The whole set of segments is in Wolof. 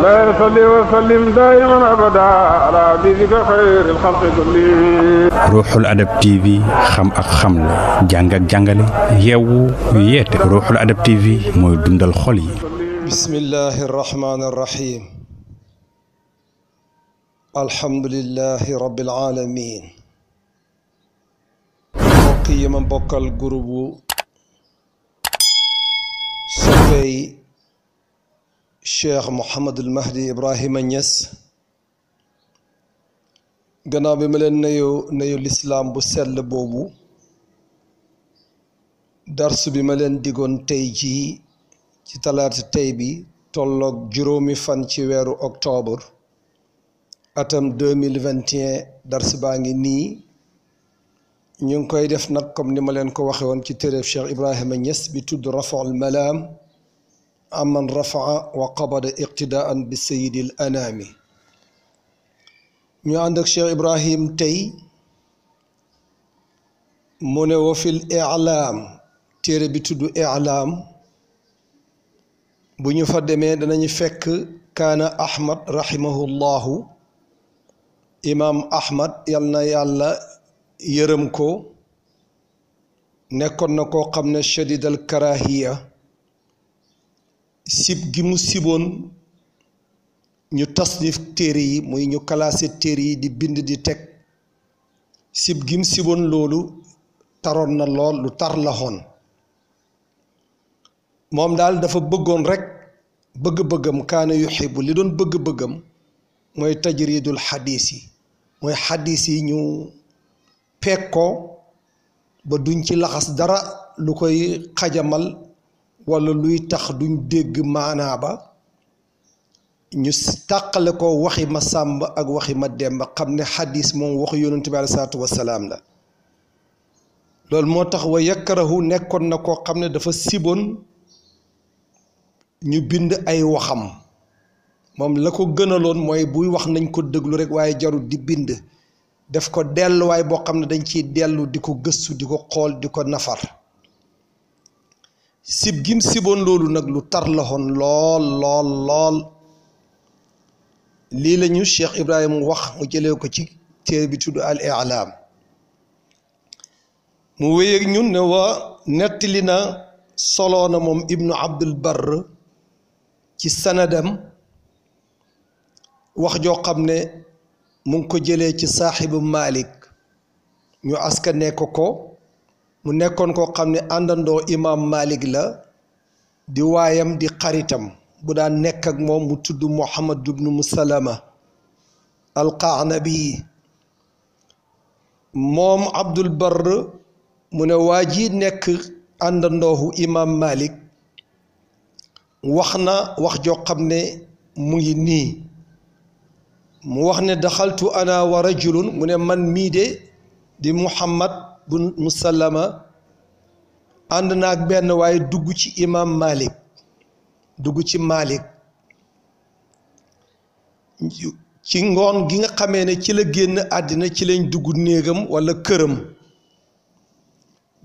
لا يصلي وسلم دائما ابدا على حبيبك خير الخلق كلهم. Ruuxul Adab TV xam ak xamle jàng ak jàngale yeewu yeete Ruuxul Adab TV mooy dundal xol yi. bismillahi rahmaani rahim. alhamdulillahi rabbil alamin. mbokk yi ma bokkal groupe soppey Cheikh Mouhamadul Mahdi Ibrahima Niass gannaaw bi ma leen nuyu lislaam bu sell boobu darsu bi ma leen digoon tey jii ci talaata tey bi tolloog juróomi fan ci weeru octobre atam 2021 dars baa ngi nii ñu ngi koy def nag comme ni ma leen ko waxe woon ci téréef Cheikh Ibrahima Niass bi tudd Rafaul Malaam amman rafaa wa qabada iqtidaan bi sayidil anaami ñu ànd ak Cheikh Ibrahim tey mu ne wa fil i'laam téere bi tudd i'laam bu ñu fa demee danañu fekk kaana Ahmad rahimahullahu imaam Ahmad yal na yàlla yërëm ko nekkoon na koo xam ne shadidal karahiya sib gi mu siboon ñu tasnif téere yi muy ñu classé téere yi di bind di teg sib gi mu siboon loolu taroon na lool lu tar la xoon moom daal dafa bëggoon rekk bëgg-bëggam kaana yuxibu li doon bëgg-bëggam mooy tajridul xadiis yi mooy xadiis yi ñu peeg ko ba duñ ci laxas dara lu koy xajamal walla luy tax duñ dégg maanaa ba ñu tàqale ko waxi ma sàmb ak waxi ma demba xam ne xadiis moom waxu yonent bi aleyhi salaatu wassalaam la loolu moo tax wa yakkarahu nekkoon na koo xam ne dafa siboon ñu bind ay waxam moom la ko gënaloon mooy buy wax nañ ko déglu rekk waaye jarul di bind def ko delluwaay boo xam ne dañ ciy dellu di ko gëstu di ko xool di ko nafar sib gim siboon loolu nag lu tar la xoon lool lii lañu Cheikh Ibrahima wax mu jëlee ko ci téere bi tudd al i'laam mu wéy ak ñun ne wa nettali na soloo na moom ibnu abdul barr ci sanadam wax joo xam ne mu ngi ko jëlee ci saaxibu Malik ñu askane ko mu nekkoon koo xam ne àndandoo imaam Malik la di waayam di xaritam bu daan nekk ak moom mu tudd Muhammad ibnu Musalama al-Qanabi moom Abdul Barr mu ne waa ji nekk àndandoohu imaam Malik wax na wax joo xam ne mu ngi nii mu wax ne daxaltu ana wa rajulun mu ne man mii de di Muhammad bun Musalama ànd na ak benn waaye dugg ci imaam Malik dugg ci Malik ci ngoon gi nga xamee ne ci la génn àddina ci lañ dugg néegam walla këram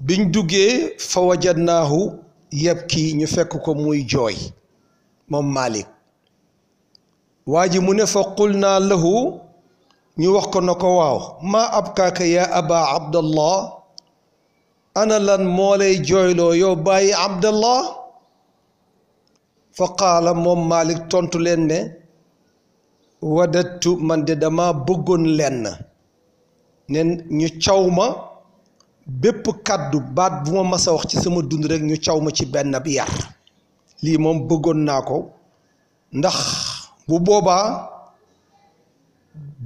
biñ duggee fa wajadnaahu yabki ñu fekk ko muy jooy moom Malik waa ji mu ne fa qulnaa lahu ñu wax ko na ko waaw maa abkaaka yaa aba abdallah ana lan moo lay jooyloo yow bàyyi abdallah fa qaala moom Malik tontu leen ne wadattu man de dama bëggoon lenn ne ñu caw ma bépp kàddu baat bu ma mas a wax ci sama dund rekk ñu caw ma ci benn bi yar lii moom bëggoon naa ko ndax bu boobaa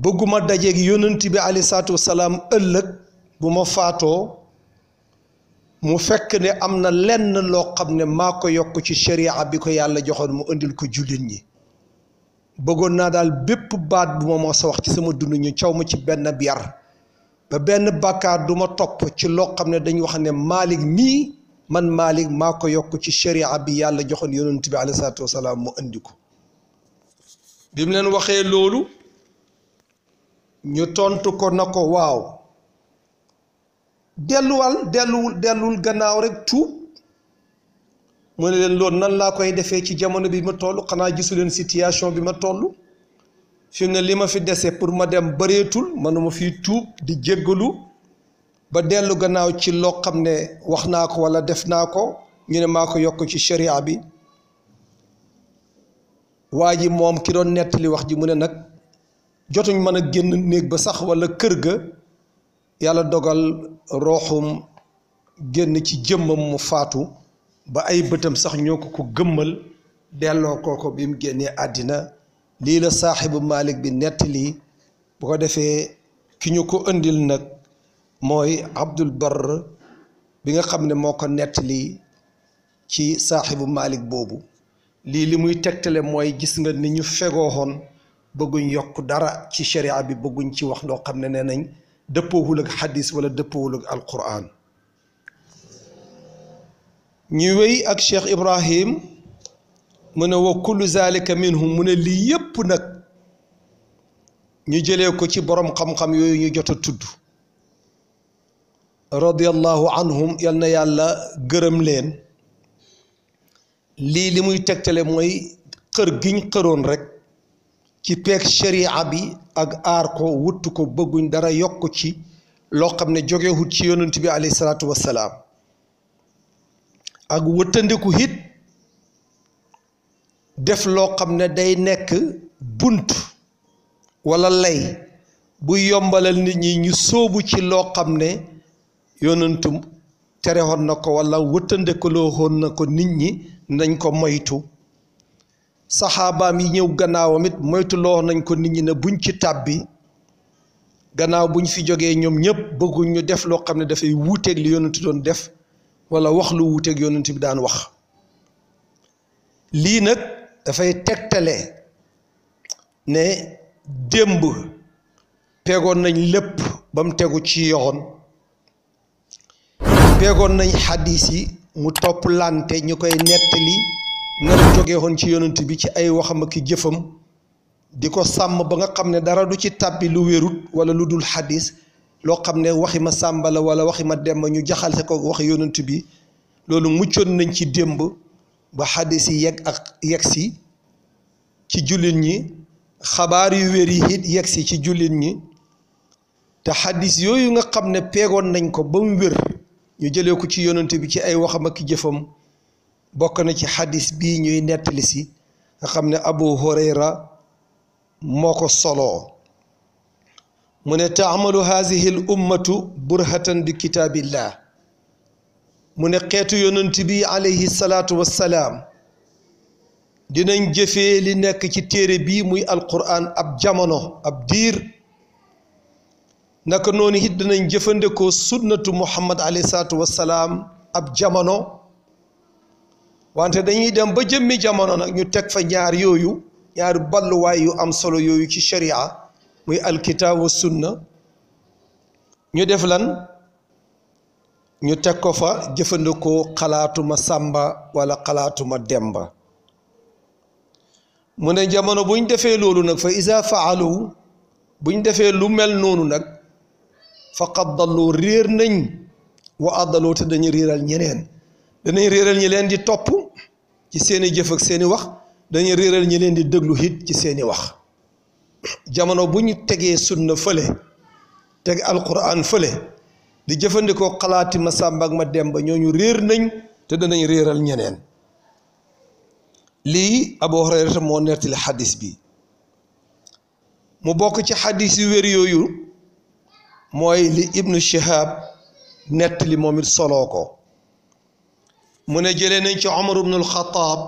bëgguma dajeeg yonent bi aleyhi salaatu wassalaam ëllëg bu ma faatoo mu fekk ne am na lenn loo xam ne maa ko yokk ci sharia bi ko yàlla joxoon mu indil ko jullit ñi bëggoon naa daal bépp baat bu ma mos a wax ci sama dund ñu caw ma ci benn yar ba benn bàkkaar du ma topp ci loo xam ne dañu wax ne Malik mii man Malik maa ko yokk ci sharia bi yàlla joxoon yonent bi aleyhi salaatu wassalaam mu indi ko bi mu leen waxee loolu ñu tontu ko na ko waaw dellul gannaaw rek tuub mu ne leen loolu nan laa koy defee ci jamono bi ma toll xanaa gisu leen situation bi ma toll fi mu ne li ma fi dese pour ma dem bëreetul manuma fi tuub di jéggalu ba dellu gannaaw ci loo xam ne wax naa ko wala def naa ko ñu ne maa ko yokk ci sharia bi waa ji moom ki doon nettali wax ji mu ne nag jotuñ mën a génn néeg ba sax wala kër ga yàlla dogal rooxum génn ci jëmmam mu faatu ba ay bëtam sax ñoo ko gëmmal delloo kooko bi mu génnee àddina lii la saaxibu Malik bi nettali bu ko defee ki ñu ko indil nag mooy Abdul Barr bi nga xam ne moo ko nettali ci saaxibu Malik boobu lii li muy tegtale mooy gis nga ni ñu fegooxoon bëgguñ yokk dara ci sharia bi bëgguñ ci wax loo xam ne nee nañ dëppoowul ak xadis wala dëppoowul ak alquran ñu wéy ak Cheikh Ibrahim mu ne wa kullu zalika minhum mu ne lii yépp nag ñu jëlee ko ci borom xam-xam yooyu ñu jot a tudd radiyallahu anhum yal na yàlla gërëm leen lii li muy tegtale mooy xër giñ xëroon rek ci peeg sharia bi ak aar ko wuttu ko bëgguñ dara yokk ci loo xam ne jógewut ci yonent bi alayhi salaatu wassalaam ak wëttandiku hit def loo xam ne day nekk bunt wala lay bu yombalal nit ñi ñu sóobu ci loo xam ne yonentu terewoon na ko wala wëttandikuloo woon na ko nit ñi nañ ko moytu saxaabaam yi ñëw gannaawam it moytuloo nañ ko nit ñi ne buñ ci tàbbi gannaaw buñ fi jógee ñoom ñëpp bëgguñ ñu def loo xam ne dafay wuuteeg li yonentu doon def wala wax lu wuuteeg yonent bi daan wax lii nag dafay tegtale ne démb peegoon nañ lépp ba mu tegu ci yoon peegoon nañ xadis yi mu topp lante ñu koy nettali na jóge woon ci yonent bi ci ay waxam ak jëfam di ko sàmm ba nga xam ne dara du ci tàbbi lu wérut wala lu dul xadis loo xam ne waxi ma Sàmba la wala waxi ma Demba ñu jaxalse ko waxi yonent bi loolu muccoon nañ ci démb ba xadis yi yegg si ci jullit ñi xabaar yu wér yi it yegg si ci jullit ñi te xadis yooyu nga xam ne peegoon nañ ko ba mu wér ñu jëlee ko ci yonent bi ci ay waxam ak jëfam bokk na ci xadis bii ñuy nettali si nga xam ne Abu Hurayra moo ko soloo mu ne taamalu haadihi l ummatu burhatan bi kitaabillah mu ne xeetu yonent bi alayhi salaatu wassalaam dinañ jëfee li nekk ci téere bii muy alquran ab jamono ab diir naka noonu it dinañ jëfandikoo sunnatu muhammad alayhi salaatu wassalaam ab jamono wante dañuy dem ba jëmmi jamono nag ñu teg fa ñaar yooyu ñaari balluwaay yu am solo yooyu ci sharia muy alkitaab wa sunna ñu def lan ñu teg ko fa jëfandikoo xalaatuma Sàmba wala xalaatuma Demba mu ne jamono buñ defee loolu nag fa isa faalu buñ defee lu mel noonu nag faqad dallu réer nañ wa addaloo te dañu réeral ñeneen danañ réeral ñi leen di topp ci seeni jëf ak seeni wax dañu réeral ñi leen di déglu hit ci seeni wax jamono bu ñu tegee sunna fële teg alquran fële di jëfandikoo xalaati ma Sàmba ak ma Demba ñooñu réer nañ te danañ réeral ñeneen lii Abu Hurayra moo nettali xadis bi mu bokk ci xadis yu wér yooyu mooy li Ibnu Shihab nettali moom it soloo ko mu ne jëlee nañ ci Umar ibnu al-Xattaab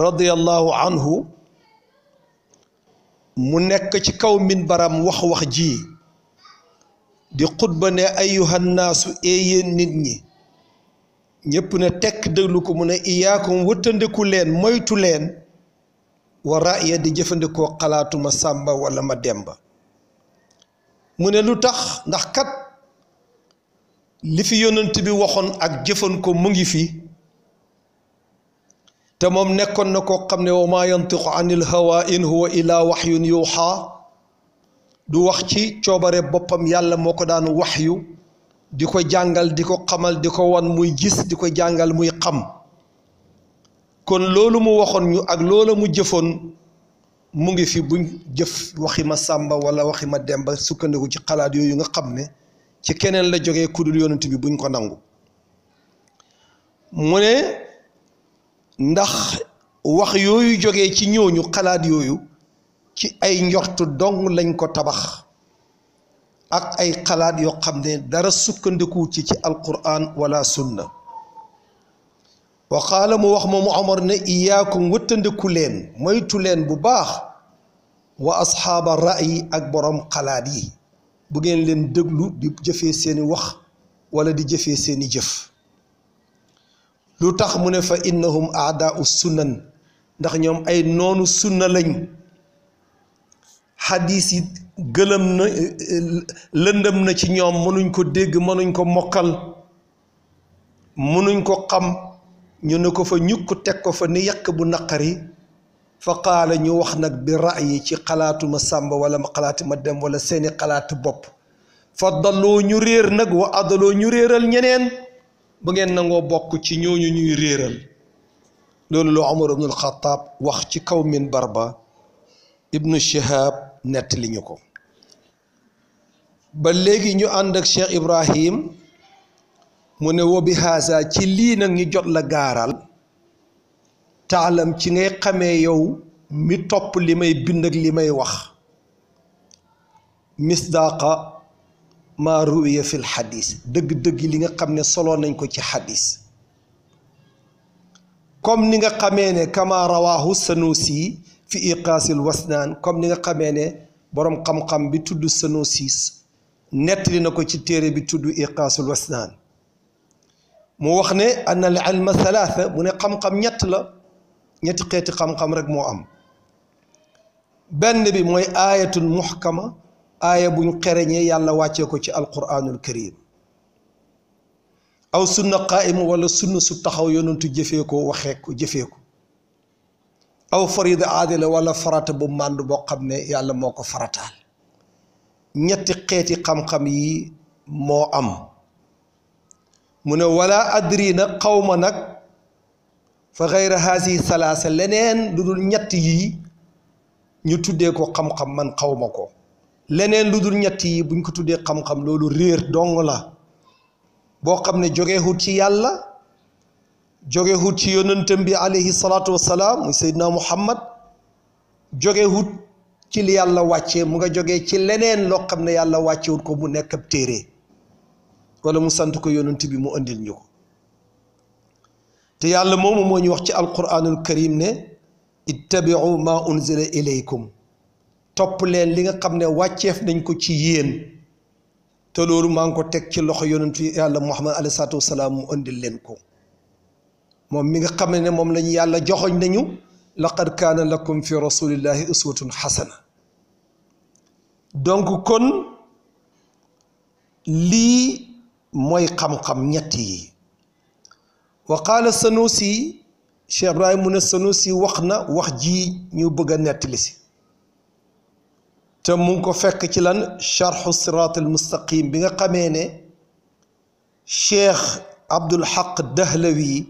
radiyallahu anhu mu nekk ci kaw minbaram wax ji di xutba ne ayyuhan naasu yéen nit ñi ñépp ne tekk déglu ko mu ne iyaakum wëttandiku leen moytu leen wa raaya di jëfandikoo xalaatuma Sàmba wala ma Demba mu ne lu tax ndax kat li fi yonent bi waxoon ak jëfan ko mu ngi fi te moom nekkoon na koo xam ne wa maa yantiqu anil hawa in huwa illa waxyun yuuxa du wax ci coobare boppam yàlla moo ko daan waxyu di ko jàngal di ko xamal di ko wan muy gis di ko jàngal muy xam kon loolu mu waxoon ñu ak loola mu jëfoon mu ngi fi buñ jëf waxi ma Sàmba wala waxi ma Demba sukkandiku ci xalaat yooyu nga xam ne ci keneen la jógee kudul yonent bi buñ ko nangu mu ne ndax wax yooyu jógee ci ñooñu xalaat yooyu ci ay njortu dong lañ ko tabax ak ay xalaat yoo xam ne dara sukkandiku ci alquran wala sunna wa qaala mu wax moomu Omar ne iyaakum wëttandiku leen moytu leen bu baax wa asxaaba ra'yi ak borom xalaat yi bu ngeen leen déglu di jëfee seeni wax wala di jëfee seeni jëf lu tax mu ne fa innahum aadaau sunnan ndax ñoom ay noonu sunna lañ xadiis yi gëlëm na lëndëm na ci ñoom mënuñ ko dégg mënuñ ko mokkal mënuñ ko xam ñu ne ko fa ñukk teg ko fa ni yàq bu naqari fa qaala ñu wax nag bi ra'yi ci xalaatuma Sàmba wala ma xalaati ma dem wala seeni xalaatu bopp fa dalloo ñu réer nag wa adaloo ñu réeral ñeneen bu ngeen nangoo bokk ci ñooñu ñuy réeral loolu lu Umar ibnul Xattaab wax ci kaw minbar ba Ibnu Shihab nett li ñu ko ba léegi ñu ànd ak Cheikh Ibrahim mu ne wa bi haasa ci lii nag ñu jot la gaaral taalam ci ngay xamee yow mi topp li may bind ak li may wax misdaaqa maa ruwiya fil xadis dëgg-dëgg li nga xam ne solo nañ ko ci xadis comme ni nga xamee ne kama rawaahu Sanusi fi iqaasil wasnaan comme ni nga xamee ne boroom xam-xam bi tudd Sanusi nettali na ko ci téere bi tudd iqaasul wasnaan mu wax ne an al ilma thalaatha mu ne xam-xam ñett la ñetti xeeti xam-xam rek moo am benn bi mooy aayatul muhkama aaya buñ xereñee yàlla wàccee ko ci alquranul karim aw sunna qaa'ima wala sunna su taxaw yonentu jëfee ko waxee ko jëfee ko aw farida aadila wala farata bu mànd boo xam ne yàlla moo ko farataal ñetti xeeti xam-xam yi moo am mu ne wala adri na xawma nag fa xayra haasi salaasa leneen lu dul ñett yi ñu tuddee ko xam-xam man xawma ko leneen lu dul ñett yi buñ ko tuddee xam-xam loolu réer dong la boo xam ne jógee hut ci yàlla jógee hut ci yonentam bi alayhi salaatu wassalaam muy Seydina Muhammad jógee hut ci li yàlla wàccee mu nga jógee ci leneen loo xam ne yàlla wàccewut ko mu nekk ab téere wala mu sant ko yonent bi mu andil ñu ko te yàlla moomu moo ñu wax ci alquranul karim ne ittabiu ma unzila ilaykum topp leen li nga xam ne wàcceef nañ ko ci yéen te loolu maa ngi ko teg ci loxo yonentu yàlla Muhammad alayhi salaatu wasalaam mu andil leen ko moom mi nga xam ne moom lañu yàlla joxoñ nañu laqad kaana lakum fi rasulillahi uswatun xasana donc kon lii mooy xam-xam ñett yi wa qaala Sanusi Cheikh Ibrahim mu ne Sanusi wax na wax ji ñu bëgg a nettali si te mu ngi ko fekk ci lan charxu siraatul mustaqim bi nga xamee ne Cheikh Abdul Haq Dahlawi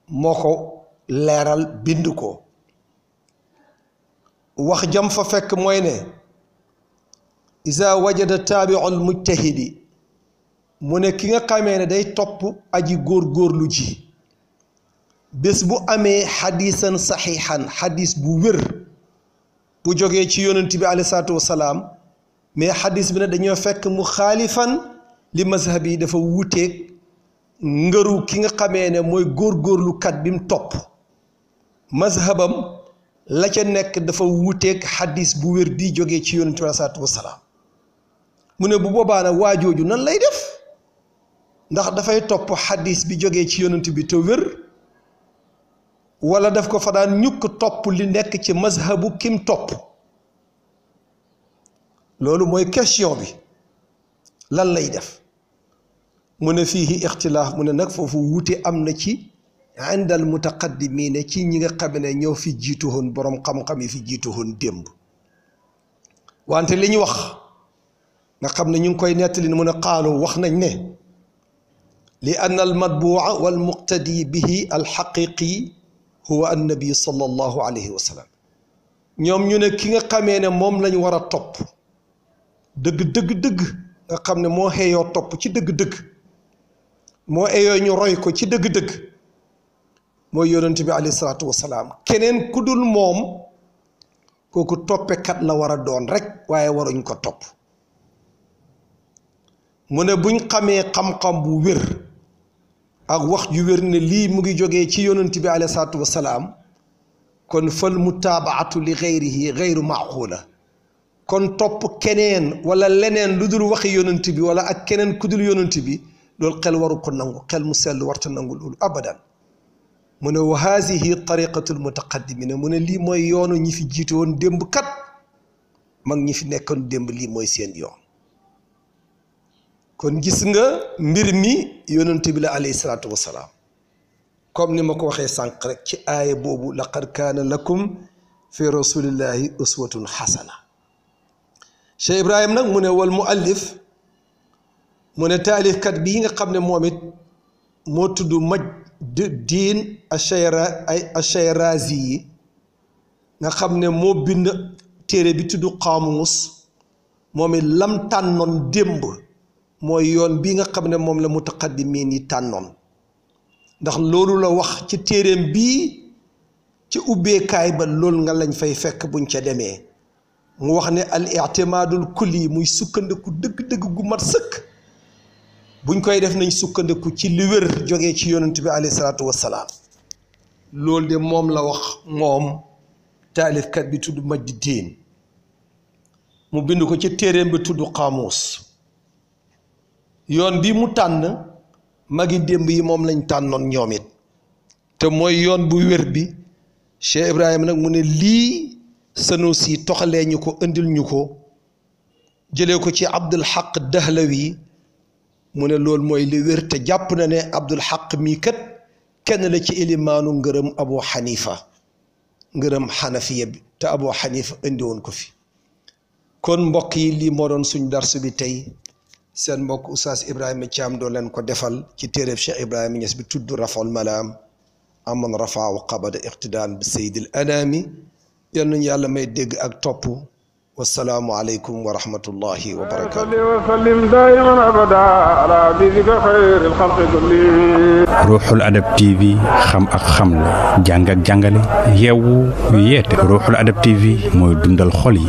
moo ko leeral bind ko wax jam fa fekk mooy ne iza wajada taabiul mujtahidi mu ne ki nga xamee ne day topp aji góor-góorlu ji bés bu amee xadiisan saxiixan xadiis bu wér bu jógee ci yonent bi alayhi salaatu wasalaam mais xadiis bi ne dañoo fekk mu xaalifan li mazhab yi dafa wuuteeg ngëru ki nga xamee ne mooy góor-góorlukat bi mu topp mazhabam la ca nekk dafa wuuteeg xadiis bu wér bi jógee ci yonent bi alayhi salaatu wasalaam mu ne bu boobaa nag waa jooju nan lay def ndax dafay topp xadiis bi jógee ci yonent bi te wér wala daf ko fa daan ñukk topp li nekk ci mazhabu kim topp loolu mooy question bi lan lay def mu ne fiihi ixtilaaf mu ne nag foofu wuute am na ci indal mutaqaddimiina ci ñi nga xam ne ñoo fi jiitu woon boroom xam-xam yi fi jiitu woon démb wante li ñu wax nga xam ne ñu ngi koy nettali mu ne qaalu wax nañ ne li anna al matbuuca wal muqtadi bihi al xaqiqi huwa annabi sallallahu alayhi wa sallam ñoom ñu ne ki nga xamee ne moom lañ war a topp dëgg nga xam ne moo xeeyoo topp ci dëgg-dëgg moo xeeyoo ñu roy ko ci dëgg-dëgg mooy yonent bi alayhi salaatu wasalaam keneen ku dul moom kooku toppekat la war a doon rek waaye waruñ ko topp mu ne buñ xamee xam-xam bu wér ak wax ju wér ne lii mu ngi jógee ci yonent bi alayhi salaatu wasalaam kon fal mutaabaatu li gayrihi gayru maaquula kon topp keneen wala leneen lu dul waxi yonent bi wala ak keneen ku dul yonent bi loolu xel waru ko nangu xel mu sell warta nangu loolu abadan mu ne wa haadihi tariqatul mutaqaddimina mu ne lii mooy yoonu ñi fi jiite woon démb kat mag ñi fi nekkoon démb lii mooy seen yoon kon gis nga mbir mi yonent bi la alayhi salaatu wasalaam comme ni ma ko waxee sànq rek ci aaya boobu laqad kaana lakum fi rasulillahi uswatun xasana Cheikh Ibrahim nag mu ne wal muallif mu ne taalifkat bii nga xam ne moom it moo tudd Majduddin Ash-Shirazi yi nga xam ne moo bind téere bi tudd Qaamuus moom it lam tànnoon démb mooy yoon bii nga xam ne moom la mutaqaddimiin yi tànnoon ndax loolu la wax ci téereem bii ci ubbeekaay ba loolu nga lañ fay fekk buñ ca demee mu wax ne al ictimaadul kulli muy sukkandiku dëgg-dëgg gu mat sëkk buñ koy def nañ sukkandiku ci li wér jógee ci yonent bi alayhi salaatu wassalaam loolu de moom la wax moom taalifkat bi tudd Majduddin mu bind ko ci téereem bi tudd Qaamuus yoon bi mu tànn magi démb yi moom lañ tànnoon ñoom it te mooy yoon bu wér bi Cheikh Ibrahima nag mu ne lii Sanusi toxalee ñu ko indil ñu ko jëlee ko ci Abdul Haq Dahlawi mu ne loolu mooy li wér te jàpp na ne Abdul Haq mii kat kenn la ci ilimaanu ngërëm Abu Hanifa ngërëm Hanafiya bi te Abu Hanifa indi woon ko fi kon mbokk yi lii moo doon suñ darsu bi tey seen mbokk Oustaz Ibrahima Thiam doon leen ko defal ci téereb Cheikh Ibrahima Niass bi tudd Raf'ul Malaam amman rafaa wa qabada iqtidaan bi sayyidil anaami yal nañu yàlla may dégg ak topp wassalaamu aleykum wa rahmatullahi wa barakaatu. وسلم دائما ابدا على حبيبك خير الخلق كلهم. Ruuxul Adab TV xam ak xamle jàng ak jàngale yeewu yeete Ruuxul Adab TV mooy dundal xol yi.